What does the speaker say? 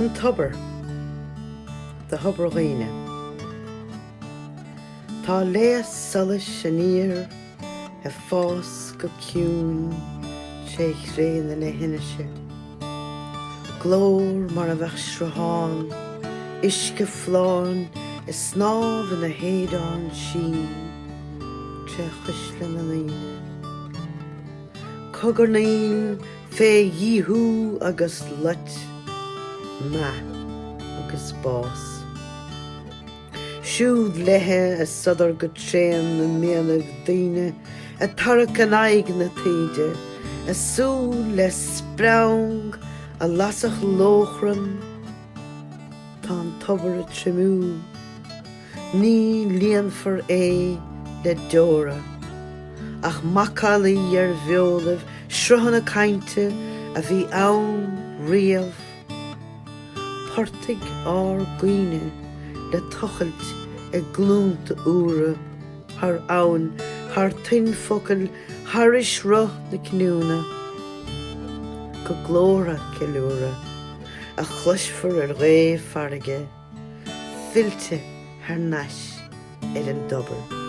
An Tobar, Do Thobar Dhuibhne. Tá léas solais aniar ag fás go ciúin tré chréanna na hainnise. Glór mar a bheadh sruthán uisce folláin ag snámh ina shéideán sín tré chuisle na ndaoine. Cogarnaíl fé dhíothú agus loit, meath agus bás. Siúd léithe a sodar go tréan na mianaigh daoine ag tarrac in aghaidh na taoide, a súil le spreang a lasfadh lóchrann. Tá an tobar ag triomú. Ní líonfar é le deora, ach macallaí ar bheolaibh sruthanna cainte a bhí ann riamh, portaigh ár gcuimhne le tochailt ag glúnta úra thar abhainn, thar toinn focail, thairis roth na cinniúna, go glórtha ceiliúradh a chloisfear ar ghaoth farraige. fillte thar n-ais ar an dtobar.